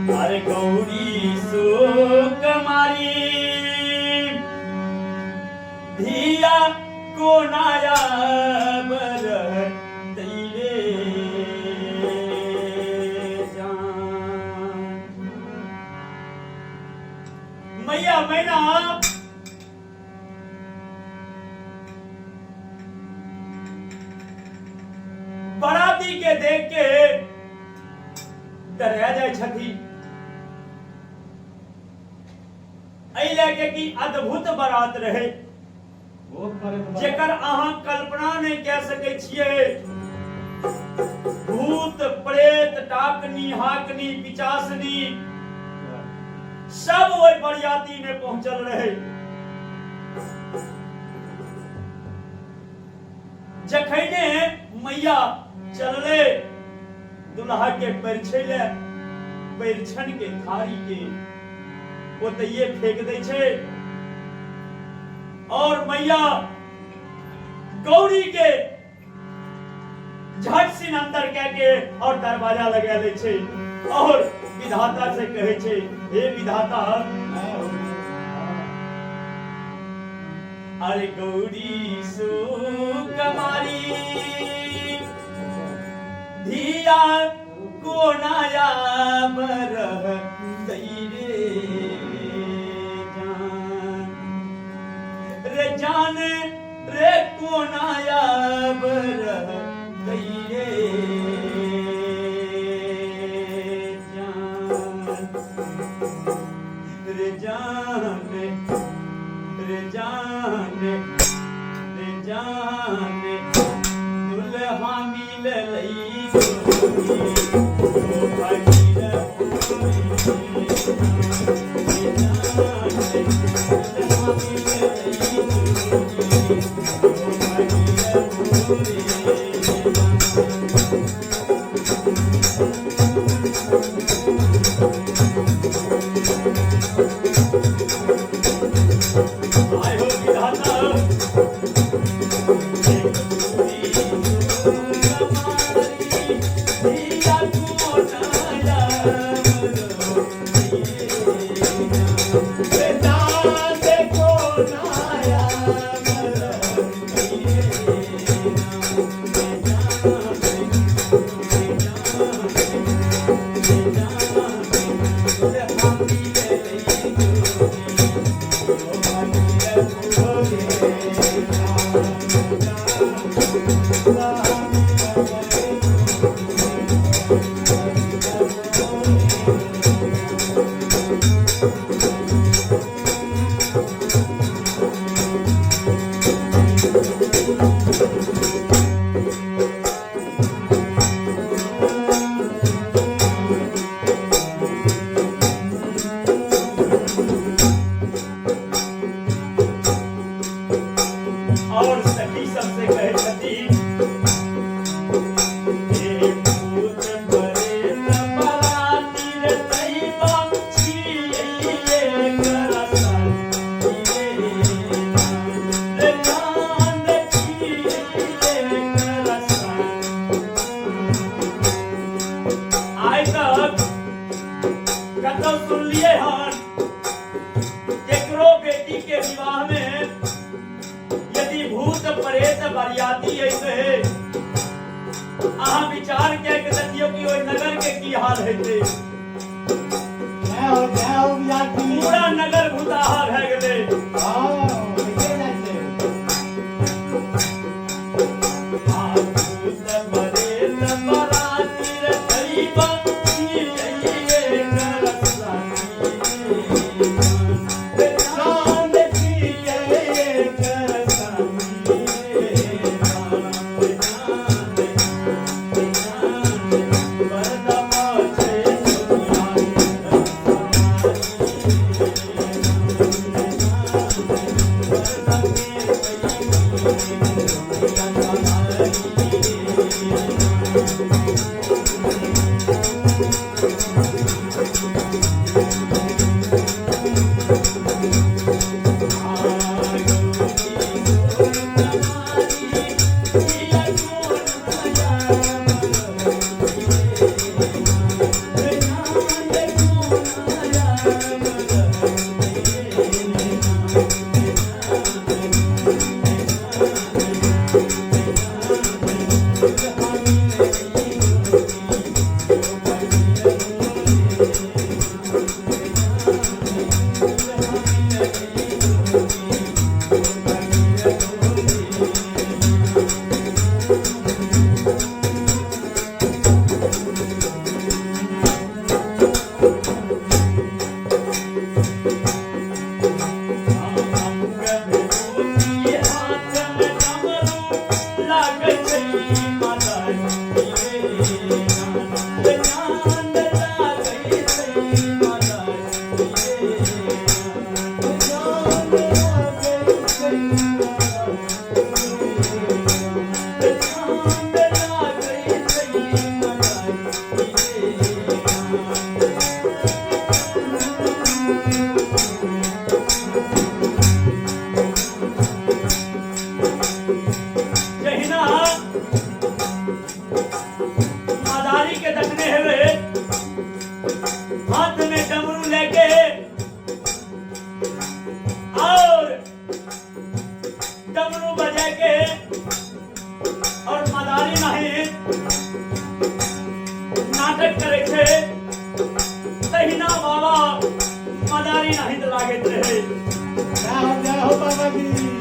अरे गौरी शोक मारी धिया कोनाया बर रे जान। मैया मैना बराती के देख के डरा जाय छथिन। एहि लए के कि अद्भुत बारात रहे जेकर अहाँ कल्पना नहि कए सकै छियै। भूत प्रेत डाकनी हाकनी पिचासनी सब ओहि बरियाती में पहुंचल रहे। जखने मैया चलले दुल्हा के परिछै ले, परिछन के थारी के ओतैये फेंक दै छै और मैया गौरी के झट सिन अंदर कह के और दरवाजा लगा लै छै और विधाता से कहै छै, हे विधाता, अरे गौरी सुकुमारी धिया कोनाया बरह रे जान, रे जान रे कोनाया बरह रे जान, रे जान रे जान रे जान दुल्हा मिललै ओ फकीर आय हो विधाता। और सखी सबसे कहे छथिन, हे भूत प्रेत बराती रे तैबा छियै करसन रे चांद छियै करसन। आइ तक कतौ सुनलियै हन केकरो बेटी के विवाह में यदि भूत प्रेत बरियाती अइते? अहाँ विचार कए के देखियौ कि ओहि नगर के की हाल हेतै। पूरा नगर भूताहा भए गेलै। आ भूत प्रेत बराती रे तैबा छियै करसानी रे चांद छियै करसानी रे चांद, पर्दा पाछे सुनिया। नाटक करै छै तहिना बाबा मदारी नाहित लागैत रहै। जय हो, जय हो बाबा जी।